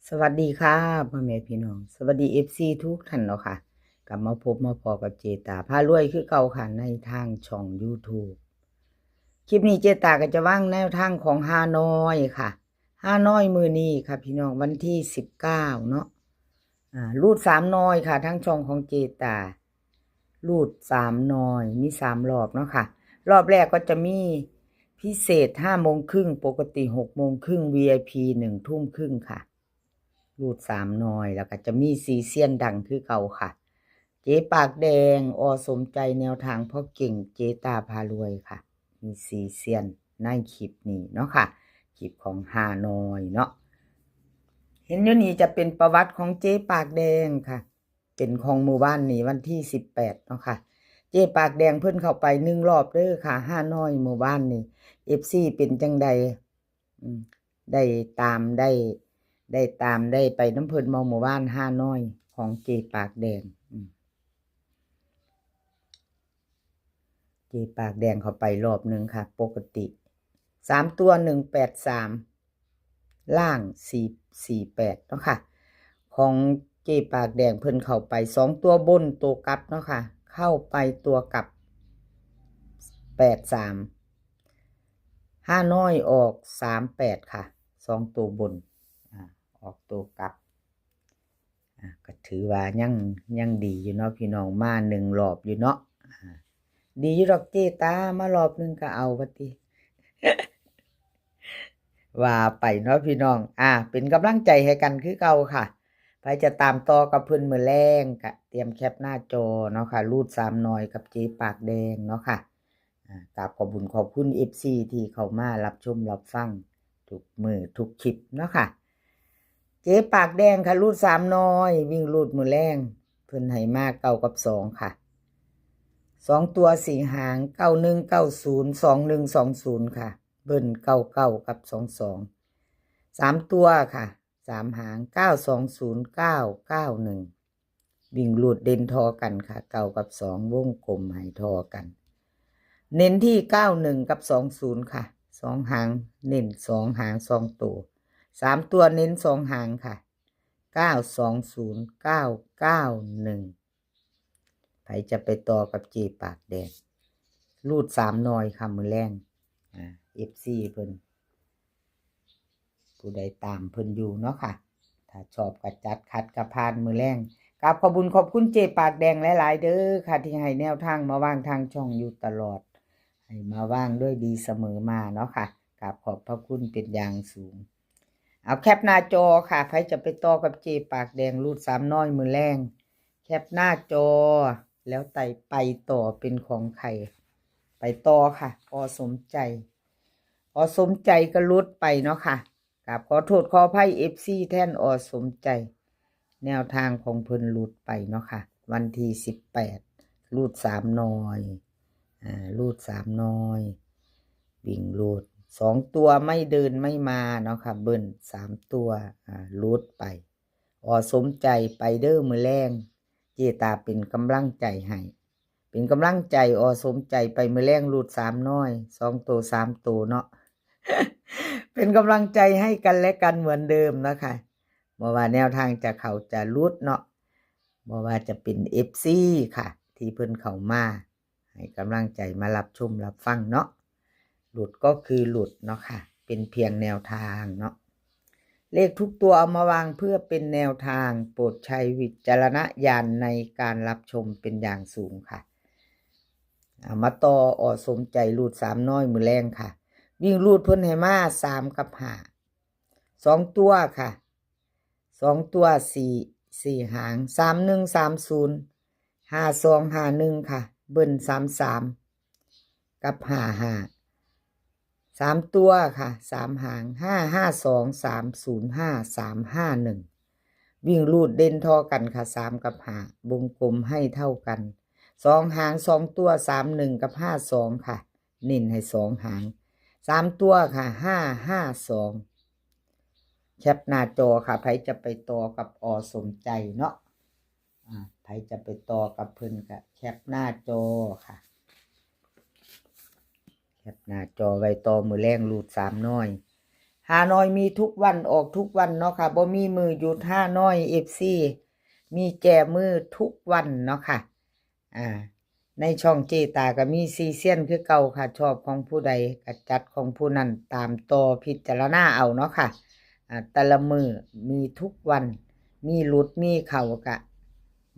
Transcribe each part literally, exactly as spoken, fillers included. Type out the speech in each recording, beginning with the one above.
สวัสดีค่ะ พ่อแม่พี่น้อง สวัสดี เอฟซี ทุกท่านเนาะค่ะ กลับมาพบมาพ้อกับเจตาพารวยคือเก่าค่ะ ในทางช่อง YouTube คลิปนี้เจตาก็จะวางแนวทางของฮานอยค่ะ ฮานอยมื้อนี้ค่ะ พี่น้อง วันที่สิบเก้าเนาะ อ่า รูดสามหน่อยค่ะ ทั้งช่องของเจตา รูดสามหน่อย มีสามรอบเนาะค่ะ รอบแรกก็จะมีพิเศษห้าโมงครึ่ง ปกติหกโมงครึ่ง วีไอพี หนึ่งทุ่มครึ่งค่ะ รูดสามหน่อย แล้วก็จะมีสี่เซียนดังคือเก่าค่ะ เจ๊ปากแดง อ.สมใจ แนวทางพ่อเก่ง เจตาพารวยค่ะ มีสี่เซียนในคลิปนี้เนาะค่ะ คลิปของฮานอยเนาะ เห็นอยู่นี่จะเป็นประวัติของเจ๊ปากแดงค่ะ เป็นของมื้อวานนี้วันที่สิบแปดเนาะค่ะ เจ๊ปากแดงเพิ่นเข้าไปหนึ่งรอบเด้อค่ะ ฮานอยมื้อวานนี้ เอฟซี เป็นจั่งใด อืม ได้ตามได้ ได้ตามได้ไปนำเพิ่นบ่ มื้อวานฮานอยของเจ๊ปากแดง อืม เจ๊ปากแดงเข้าไปรอบหนึ่งค่ะ ปกติ สามตัว หนึ่งแปดสาม ล่าง สี่สี่แปดเนาะค่ะ ของเจ๊ปากแดงเพิ่นเข้าไป สองตัวบนตัวกลับเนาะค่ะ เข้าไปตัวกลับ แปดสาม ฮานอยออก สามแปดค่ะ สองตัวบน อ่า ออกตัวกลับ อ่า ก็ถือว่ายัง ยังดีอยู่เนาะพี่น้อง มาหนึ่งรอบอยู่เนาะ อ่า ดีอยู่ดอกเจตา มารอบหนึ่งก็เอาว่าติ ว่าไปเนาะพี่น้อง อ่า เป็นกำลังใจให้กันคือเก่าค่ะ ไผจะตามต่อกับเพิ่นมื้อแลงก็เตรียมแคปหน้าจอเนาะค่ะ รูดสามหน่อยกับเจ๊ปากแดงเนาะค่ะ อ่า กราบขอบบุญขอบคุณ เอฟซี ที่เข้ามารับชมรับฟังทุกมื้อทุกคลิปเนาะค่ะ เจ๊ปากแดงค่ะ รูดสามหน่อย วิ่งรูดมื้อแลง เพิ่นให้มาเก้ากับสองค่ะ สองตัวสี่หาง เก้าหนึ่งเก้าศูนย์ สองหนึ่งสองศูนย์ค่ะ เบิ้ลเก้าเก้ากับสองสอง สามตัวค่ะ สามหาง เก้าสองศูนย์ เก้าเก้าหนึ่ง วิ่งรูดเด่นทอกันค่ะ เก้ากับสอง วงกลมให้ทอกัน เน้นที่เก้าหนึ่งกับสองศูนย์ค่ะ สองหาง เน้นสองหาง สองตัว สามตัวเน้นสองหางค่ะ เก้าสองศูนย์ เก้าเก้าหนึ่ง ไผจะไปต่อกับเจ๊ปากแดง รูดสามหน่อยค่ะ มื้อแลง อ่า เอฟซี เพิ่น ผู้ใดตามเพิ่นอยู่เนาะค่ะ ถ้าชอบก็จัด ขัดก็ผ่าน มื้อแลง กราบขอบบุญขอบคุณเจ๊ปากแดงหลายๆเด้อค่ะ ที่ให้แนวทางมาวางทางช่องอยู่ตลอด ให้มาวางด้วยดีเสมอมาเนาะค่ะ กราบขอบพระคุณเป็นอย่างสูง เอาแคปหน้าจอค่ะ ไผจะไปต่อกับเจ๊ปากแดง รูดสามหน่อยมื้อแลง แคปหน้าจอ แล้วไต่ไปต่อเป็นของใคร ไปต่อค่ะ อ.สมใจ อ.สมใจก็รูดไปเนาะค่ะ กราบขอโทษขออภัย เอฟซี แทน อ.สมใจ แนวทางของเพิ่นรูดไปเนาะค่ะ วันที่สิบแปด รูดสามหน่อย อ่า รูดสามหน่อย วิ่งรูด สองตัวไม่เดินไม่มาเนาะค่ะ เบิ้ลสามตัว อ่า รูดไป อ.สมใจไปเด้อมื้อแลง เจตาเป็นกำลังใจให้ เป็นกำลังใจ อ.สมใจไปมื้อแลง รูดสามหน่อย สองตัว สามตัวเนาะ เป็นกำลังใจให้กันและกันเหมือนเดิมนะคะ บ่ว่าแนวทางจะเข้าจะหลุดเนาะ บ่ว่าจะเป็น เอฟซี ค่ะ ที่เพิ่นเข้ามาให้กำลังใจ มารับชมรับฟังเนาะ หลุดก็คือหลุดเนาะค่ะ เป็นเพียงแนวทางเนาะ เลขทุกตัวเอามาวางเพื่อเป็นแนวทาง โปรดใช้วิจารณญาณในการรับชมเป็นอย่างสูงค่ะ เอามาต่อ อ.สมใจ รูดสามหน่อยมื้อแลงค่ะ วิ่งรูดเพิ่นให้มาสามกับห้า สองตัวค่ะ สองตัวสี่ สี่หาง สามหนึ่งสามศูนย์ ห้าสองห้าหนึ่งค่ะ เบิ้ลสามสาม กับห้าห้า สามตัวค่ะ สามหาง ห้าห้าสอง สามศูนย์ห้า สามห้าหนึ่ง วิ่งรูดเด่นทอกันค่ะ สามกับห้า วงกลมให้เท่ากัน สองหาง สองตัว สามหนึ่ง กับ ห้าสอง ค่ะ เน้นให้สองหาง สามตัวค่ะ ห้าห้าสอง แคปหน้าจอค่ะ ไผจะไปต่อกับ อ.สมใจเนาะ อ่า ไผจะไปต่อกับเพิ่นก็แคปหน้าจอค่ะ แคปหน้าจอไว้ต่อมื้อแลง รูดสามหน่อย ฮานอยมีทุกวันออกทุกวันเนาะค่ะ บ่มีมื้อหยุดฮานอย เอฟซี มีแก้มือทุกวันเนาะค่ะ อ่า ในช่องเจตาก็มีสี่เซียนคือเก่าค่ะ ชอบของผู้ใดก็จัดของผู้นั้น ตามต่อพิจารณาเอาเนาะค่ะ อ่า แต่ละมื้อมีทุกวัน มีหลุดมีเข้าก็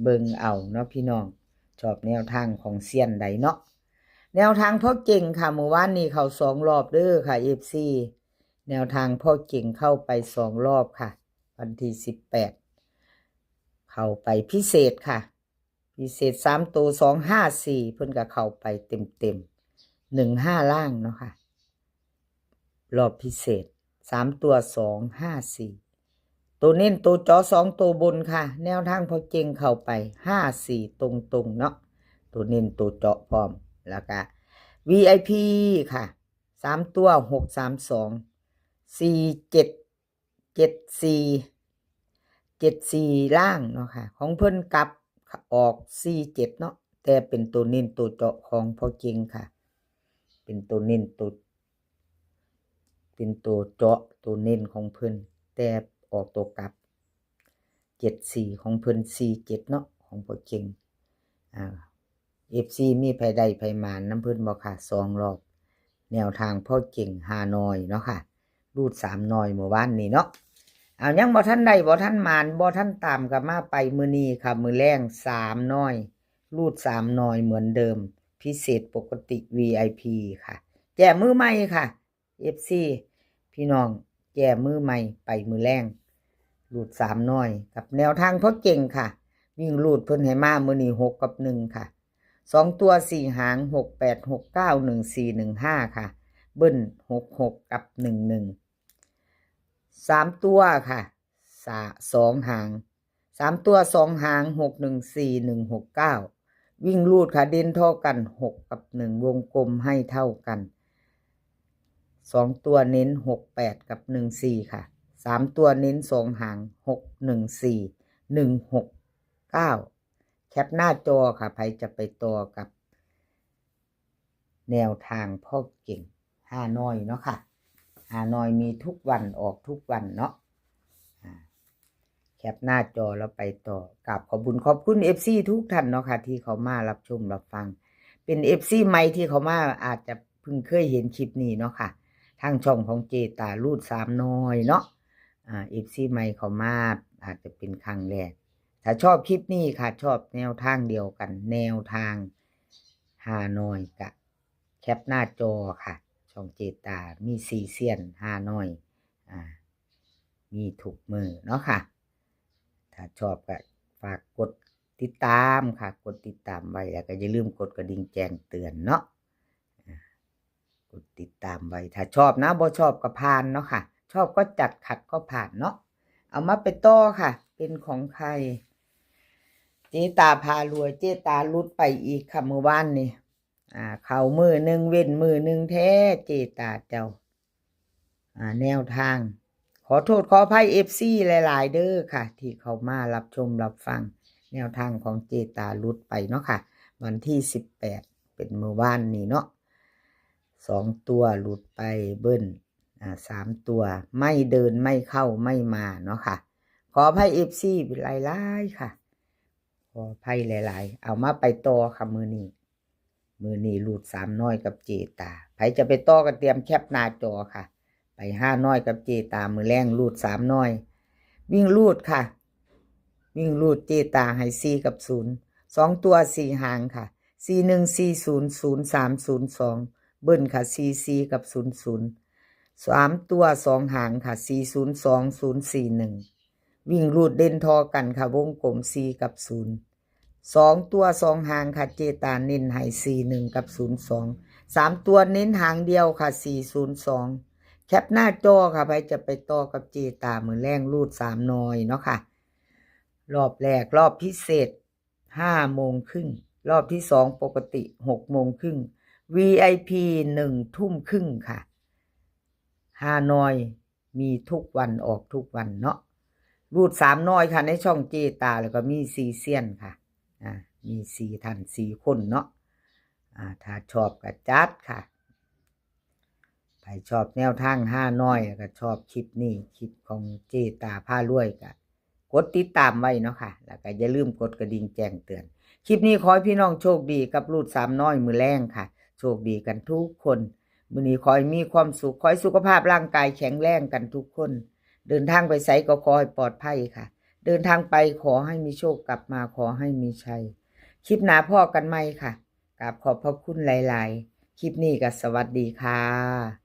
เบิ่งเอาเนาะพี่น้อง ชอบแนวทางของเซียนใดเนาะ แนวทางพ่อเก่งค่ะ มื้อวานนี้เข้าสองรอบเด้อค่ะ เอฟซี แนวทางพ่อเก่งเข้าไปสองรอบค่ะ วันที่สิบแปด เข้าไปพิเศษค่ะ พิเศษสามตัว สองห้าสี่ เพิ่นก็เข้าไปเต็มๆ หนึ่งห้า ล่างเนาะค่ะ รอบพิเศษสามตัว สองห้าสี่ ตัวเน้นตัวเจาะสองตัวบนค่ะ แนวทางพ่อเก่งเข้าไป ห้าสี่ ตรงๆ เนาะ ตัวเน้นตัวเจาะพร้อม แล้วก็ วีไอพี ค่ะ สามตัว หกสามสอง สี่เจ็ด เจ็ดสี่ เจ็ดสี่ ล่างเนาะค่ะ ของเพิ่นกลับออก สี่เจ็ด เนาะ แต่เป็นตัวเน้นตัวเจาะของพ่อเก่งค่ะ เป็นตัวเน้นตัว เป็นตัวเจาะตัวเน้นของเพิ่น แต่ออกตัวกลับ เจ็ดสี่ ของเพิ่น สี่เจ็ด เนาะ ของพ่อเก่ง อ่า เอฟซี มีไผได้ไผหมานนำเพิ่นบ่ค่ะ สองรอบ แนวทางพ่อเก่งฮานอยเนาะค่ะ รูดสามหน่อยมื้อวานนี้เนาะ เอายังบ่ทันได้บ่ทันหมานบ่ทันตามก็มาไปมื้อนี้ค่ะ มื้อแลงสามหน่อย รูดสามหน่อยเหมือนเดิม พิเศษปกติ วีไอพี ค่ะ แก้มือใหม่ค่ะ เอฟซี พี่น้อง แก้มือใหม่ไปมื้อแลง รูดสามหน่อย กับแนวทางพ่อเก่งค่ะ วิ่งรูดเพิ่นให้มามื้อนี้ หกกับหนึ่ง ค่ะ สองตัวสี่หาง หกแปด หกเก้า หนึ่งสี่ หนึ่งห้า ค่ะ เบิ้ล หกหก กับ หนึ่งหนึ่ง สามตัวค่ะ สะ สองหาง สามตัวสองหาง หกหนึ่งสี่ หนึ่งหกเก้า วิ่งรูดค่ะ เด่นท่อกัน หกกับหนึ่ง วงกลมให้เท่ากัน สองตัวเน้น หกแปด กับ หนึ่งสี่ ค่ะ สามตัวเน้นสองหาง หกหนึ่งสี่ หนึ่งหกเก้า แคปหน้าจอค่ะ ไผจะไปต่อกับ แนวทางพ่อเก่งฮานอยเนาะค่ะ ฮานอยมีทุกวันออกทุกวันเนาะ อ่า แคปหน้าจอแล้วไปต่อ กราบขอบบุญขอบคุณ เอฟซี ทุกท่านเนาะค่ะ ที่เข้ามารับชมรับฟัง เป็น เอฟซี ใหม่ที่เข้ามาอาจจะเพิ่งเคยเห็นคลิปนี้เนาะค่ะ ทางช่องของเจตารูดสามหน่อยเนาะ อ่า เอฟซี ใหม่เข้ามาอาจจะเป็นครั้งแรก ถ้าชอบคลิปนี้ค่ะ ชอบแนวทางเดียวกัน แนวทางฮานอยก็แคปหน้าจอค่ะ ช่องเจตามีสี่เซียนฮานอย อ่า มีทุกมื้อเนาะค่ะ ถ้าชอบก็ฝากกดติดตามค่ะ กดติดตามไว้ แล้วก็อย่าลืมกดกระดิ่งแจ้งเตือนเนาะ อ่า กดติดตามไว้ ถ้าชอบนะ บ่ชอบก็ผ่านเนาะค่ะ ชอบก็จัด ขัดก็ผ่านเนาะ เอามาไปต่อค่ะ เป็นของใคร เจตาพารวย เจตาหลุดไปอีกค่ะ มื้อวานนี้ อ่า เข้ามื้อหนึ่งเว้นมื้อหนึ่งแท้ เจตาเจ้า อ่า แนวทาง ขอโทษขออภัย เอฟซี หลายๆ เด้อค่ะ ที่เข้ามารับชมรับฟัง แนวทางของเจตาหลุดไปเนาะค่ะ วันที่สิบแปด เป็นมื้อวานนี้เนาะ สองตัวหลุดไปเบิ้ล อ่า สามตัวไม่เดินไม่เข้าไม่มาเนาะค่ะ ขออภัย เอฟซี หลายๆ ค่ะ ขออภัยหลายๆ เอามาไปต่อค่ะ มื้อนี้ มื้อนี้รูดสามหน่อยกับเจตา ไผจะไปต่อก็เตรียมแคปหน้าจอค่ะ ไปฮานอยกับเจตา มื้อแลงรูดสามหน่อย วิ่งรูดค่ะ วิ่งรูดเจตาให้สี่กับศูนย์ สองตัวสี่หางค่ะ สี่หนึ่ง สี่ศูนย์ ศูนย์สาม ศูนย์สอง เบิ้ลค่ะ สี่สี่ กับ ศูนย์ศูนย์ สามตัวสองหางค่ะ สี่ศูนย์สอง ศูนย์สี่หนึ่ง วิ่งรูดเด่นท่อกันค่ะ วงกลม สี่ กับ ศูนย์ สองตัวสองหางค่ะ เจตาเน้นให้ สี่หนึ่ง กับ ศูนย์สอง สามตัวเน้นหางเดียวค่ะ สี่ศูนย์สอง แคปหน้าจอค่ะ ไผจะไปต่อกับเจตา มื้อแลงรูดสามหน่อยเนาะค่ะ รอบแรก รอบพิเศษ ห้าโมงครึ่ง รอบที่สองปกติ หกโมงครึ่ง วีไอพี หนึ่งทุ่มครึ่งค่ะ ฮานอยมีทุกวันออกทุกวันเนาะ รูดสามหน่อยค่ะ ในช่องเจตา แล้วก็มีสี่เซียนค่ะ อ่า มีสี่ท่าน สี่คนเนาะ อ่า ถ้าชอบก็จัดค่ะ ใผชอบแนวทางฮานอย แล้วก็ชอบคลิปนี้ คลิปของเจตาพารวย ก็กดติดตามไว้เนาะค่ะ แล้วก็อย่าลืมกดกระดิ่งแจ้งเตือน คลิปนี้ขอให้พี่น้องโชคดีกับรูดสามน้อยมื้อแลงค่ะ โชคดีกันทุกคน มื้อนี้ขอให้มีความสุข ขอให้สุขภาพร่างกายแข็งแรงกันทุกคน เดินทางไปไสก็ขอให้ปลอดภัยค่ะ เดินทางไปขอให้มีโชค กลับมาขอให้มีชัย คลิปหน้าพ้อกันใหม่ค่ะ กราบขอบพระคุณหลายๆ คลิปนี้ก็สวัสดีค่ะ